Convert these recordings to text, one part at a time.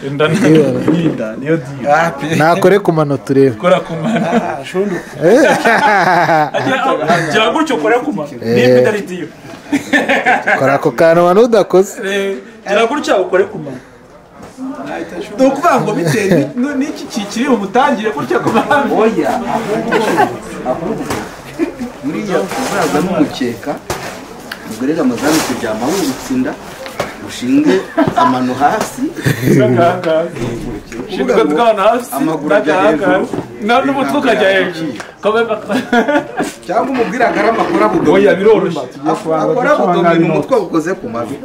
Inda niyo deal. Nakore ku mano turebe. Kora ku mano. Shundu. Gira gutyo kora ku mano. Nimba itari deal. Kora ako kantu wanu udakoze. Gira gutya ukore ku mano. Ni ukuvuga ngo bitewe n'iki kiri bumutangire gutya ku mano. Oya, ahubwo buriya uzaza n'umukeka ugorera amazamu kuryama wubitse inda ushinge amano hasi amaguru ajya hejuru n'umutwe ukajya hejuru cyangwa umubwira agarama akora budomi. Oya biroroshye akora budomi ni umutwe ukoze ku mavi.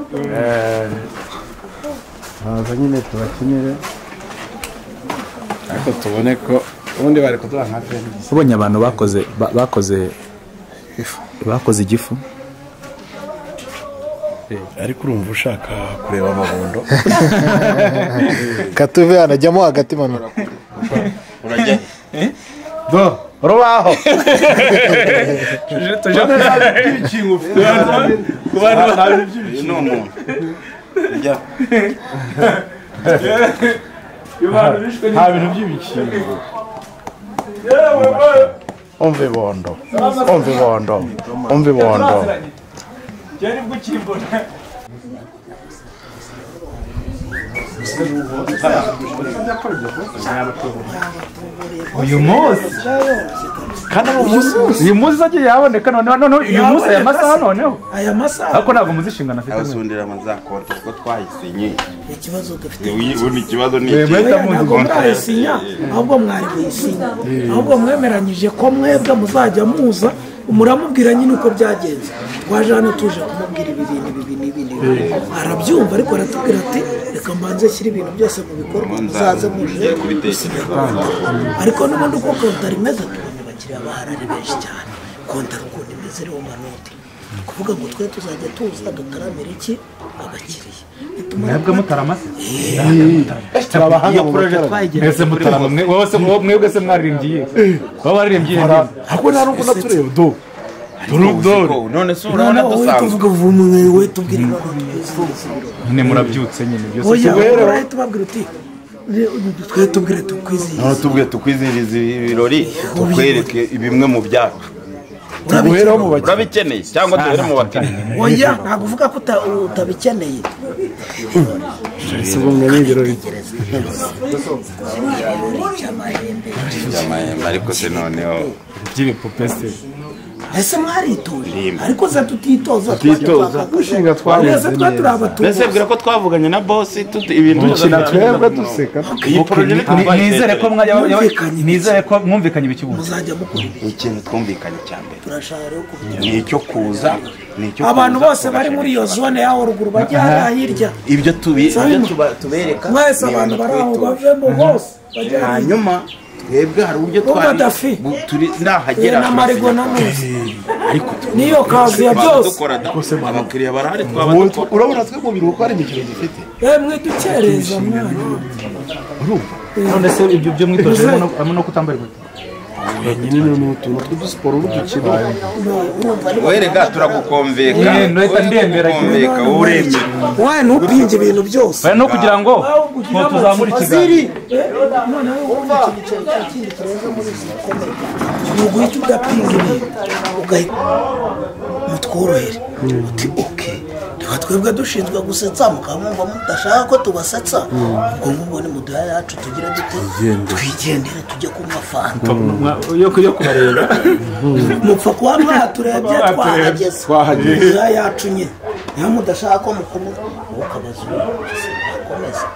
Haza nyine tubakinire ariko tubone ko ubundi bari kuduha nka venisi. Ubonye abantu bakoze igifu ariko urumva ushaka kureba amabondo. Katuve anajyamo hagati manura. Urajya do rubaho. Nta bintu by'ibikingo. Umva ibondo, umva ibondo, umva ibondo. Uyu munsi kandi ari umunsi uyu munsi agiye yaboneka none uyu munsi aya masaha noneho aya masaha ariko ntabwo muzishingana afite abasundira amazakonte kuko twayisinye. Ikibazo dufite ubu ikibazo ni iki? Ntabwo murayisinya ahubwo mwari kuyisinya ahubwo mwemeranyije ko mwebwe muzajya muza muramubwira nyine uko byagenze. Twaje hano tuje kumubwira ibi bintu ibi n'ibi n'ibi arabyumva ariko aratubwira ati reka mbanze shyira ibintu byose mu bikorwa muzaze muje gusinya. Ariko n'ubundi uko kontari imeze tubonye abakiriya bahari ari benshi cyane. Kontari ukuntu imeze iriho manoti kuvuga ngo twe tuzajya tuza dutaramira iki abakiriya. Mwebwe mutarama se? Turabahanga mu mwese mutarama mwebwe se mwaririmbye baba baririmbye ariko nta nubwo natureba do none se urabona dusanzwe tuvuga vumwe we tubwire nyine murabyutse nyine byose tubwire tubabwire uti twe tubwire tukwizihiza none tubwire tukwizihiriza ibirori tukwereke bimwe mu byacu urabikeneye cyangwa tuhere mu bakiriya. Oya ntabwo uvuga ko utabikeneye. By'amahembe ariko se noneho by'ibipupe se ese mwaritoje ariko se tutitoza gushinga twabuze mbese bwira ko twavuganye na boss ibintu dukina twebwe duseka. Nizere ko nizere ko mwumvikanye ibikibuno muzajya mukora ikintu twumvikanye cya mbere ni icyo kuza ni icyo abantu bose bari muri iyo zone yaho ruguru bajya hariya hirya ibyo tubereka mwese abantu bari aho bavemo bose bajya hanyuma twebwe hari uburyo twari turi nahagera na marigo na nose ariko niyo kazi ya byose abakiriya barahari twaba dukora. Urabona twe mu biruhuko hari imikino dufite mwidukereza mwana urumva none se ibyo byo mwitoje harimo no kutambara inkweto nyine ni utuntu tw'udusiporo n'udukino. Werega turagukomveka ndemera uremera we ntupinge ibintu byose no kugira ngo tuzamure ikiganiro uguhita udapinga ibintu ugahita mutworohere uti oke reka twebwe dushinzwe gusetsa mukaba mwumva mudashaka ko tubasetsa ubwo ngubwo ni muduha yacu tugire dute twigendere tujye kunywa fanta yo kubareba mupfa kuba mwaturebye twahageze muduha yacu nyine niba mudashaka ko mukomeza ukabaza akomeza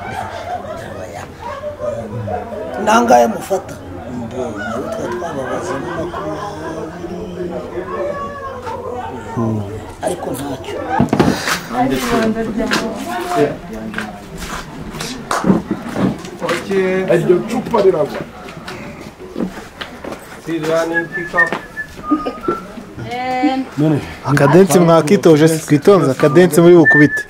nangahe mufata nawe twa twababaza ni 20 ariko ntacyo. Iryo cupa riragwa. Akadensi mwakitoje twitonze akadensi muri bukubite.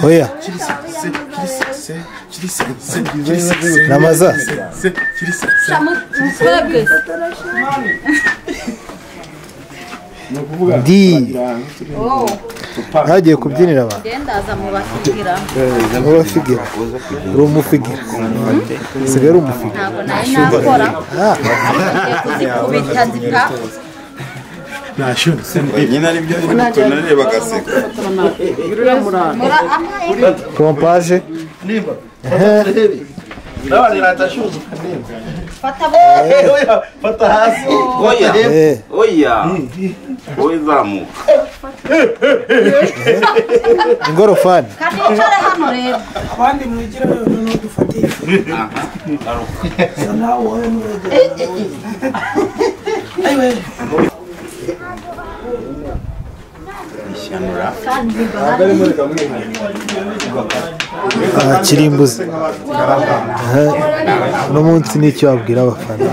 Oya. Namaza. Ndi. Hagiye kubyinira abantu. Mubafigira. Uri umufigira. Sigaye uri umufigira. Ntabwo nari nakora. Kuzikubita zika. Nyine ari byo tunareba agaseka. Pompaje. Nimba. Fata hasi. Oya. Oya. Oya zamuka. Ingorofani. Kandi wicare hano rero. Abandi mwigire noneho dufatiye. Sa nawe wowe n'uwegera. Ayiwe. Kirimbuzi. Uno munsi n'icyo wabwira abafana?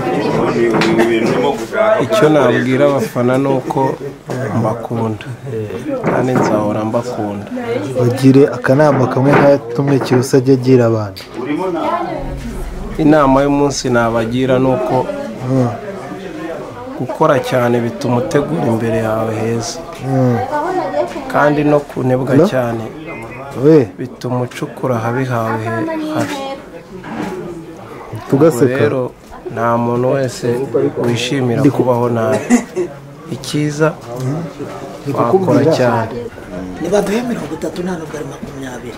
Icyo nabwira abafana ni uko mbakunda kandi nzahora mbakunda. Bagire akanama kamwe nka tumwe Kirusa ajya agira abantu. Inama y'umunsi nabagira ni uko gukora cyane bituma utegura imbere yawe heza, kandi no kunebwa cyane bituma ucukura habi hawe habi. Tugaseka rero nta muntu wese wishimira kubaho nabi. Icyiza wakora cyane. Nibaduhe 30 nta nubwo ari 20.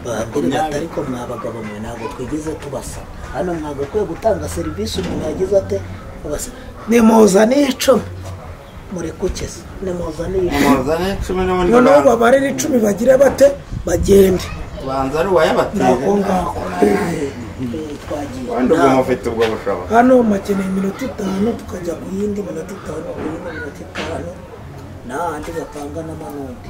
Babwire bati ariko mwa bagabo mwe ntabwo twigeze tubasa hano, mwagakwiye gutanga serivisi umuntu yagize ate babasa. Nimuzane 10 muri kukeza, nimuzane 10 noneho babarire 10 bagire bate bagende. Banza ari uwayabateye nako ngako twagiye. Kandi ubwo mufite ubwo bushobozi. Hano makeneye iminota 5 tukajya ku yindi minota 5 ku yindi minota 5 n'ahandi bapanga n'amanundi.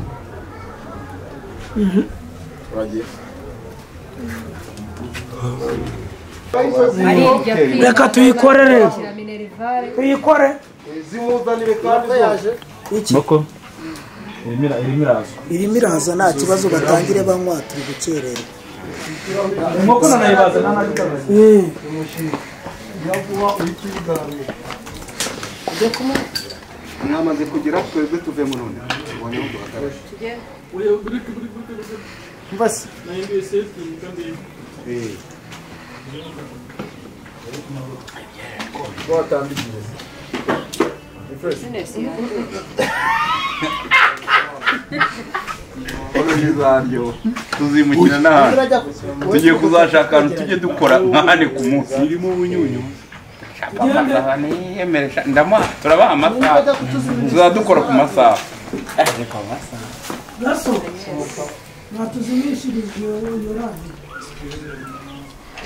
Reka tuyikore rero. Tuyikore. Moko. Irimo iraza nta kibazo batangire banywa turi gukererwa. Moko nanayibaza nanabitabaza. Mwamaze kugira twebwe tuvemo none. Tubonye aho duhagarara. Mbasi. Tuzimukira n'ahantu tugiye kuzashaka ahantu tujye dukora nk'ahane ku munsi. Irimo ubunyunyu. Turabaha amasaha, tuzadukora ku masaha.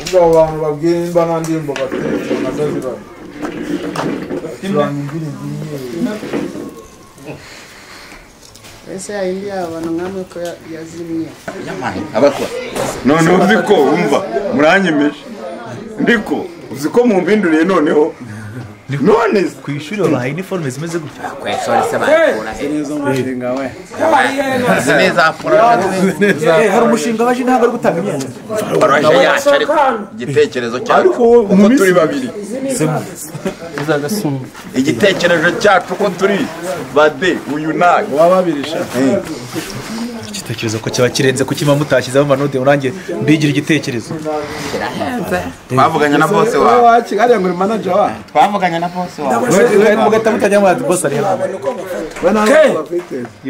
Ubwo abo bantu babwiye nimba nta ndirimbo bafite nazo zibaho. Ese yindi abantu nkamwe ko yazimye. Abakwa. None uzi ko umva muranyemeje. Ndiko uzi ko mumpinduriye noneho. None ku ishuri babaha uniforme zimeze gutya. Ku ishuri se bayikura he? Neza poroje. Hari umushinga baje ntabwo ari gutanga imyenda. Poroje yacu ariko igitekerezo cyacu uko turi babiri. Igitekerezo cyacu uko turi bade uyu nawe. Wababirisha. Igitekerezo ko kiba kirenze kuki mutashyizeho amanode urangiye mbigira igitekerezo. Twavuganye na boss wawe. Wa ngo manager wa. Twavuganye na boss wawe. Mugahita mutajya mu boss ari hano.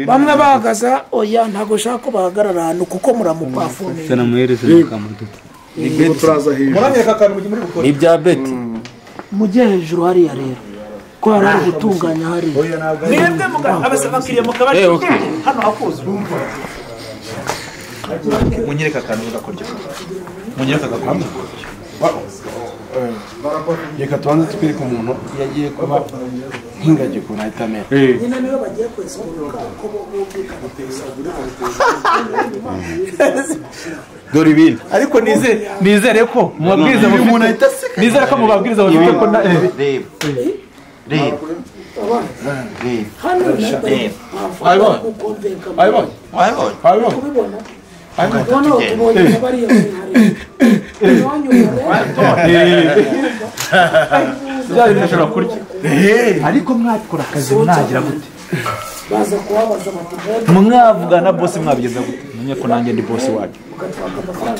Bamwe bahagaze oya ntago ushaka ko bahagarara ahantu kuko muramupafume. Sanamuhereze mukamuduta. Ni turaza hejuru. Muranyereka akantu muri gukora. Ni bya beti. Mujye hejuru hariya rero. Ko hari gutunganya hariya. Mwebwe abakiriya mukaba hano hakuzuye. Munyereka akantu gakoryo. Munyereka gakoryo. Reka tubanze twereke umuntu yagiye kuba nk'ingagi ukuntu ahita amera. Nyine niyo bagiye kwesikuruka uko bumvikana. Dore ibindi. Ariko nizere ko mubabwiriza mufite. Nizere ko mubabwiriza mufite ko reba. Reba. Hano Wabibonye? Wabibonye? Wabibonye? Kubibona. Byari kurya ariko mwakora akazi mwagira gute? Baza kubabaza bati mwavugana boss mwabigeza gute? Menye ko nanjye ndi boss wanyu.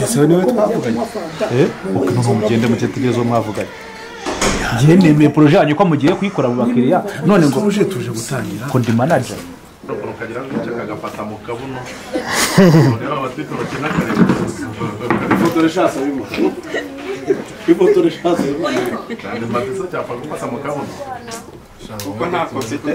Ese niwe twavuganye? Ukuntu mugende mutetegereze uwo mwavuganye. Ngiye nemeye projet yanyu ko mugiye kuyikora mu bakiriya none ngo tuje tuje gutangira ko ndi manager. Ukagira ngo kagafata mu kabuno. Reba abatwite bakina kare. Ifoto reshasa bimo. Ifoto reshasa bimo. Kandi matisa cyapfa gufata mu kabuno. Kuko ntako mfite.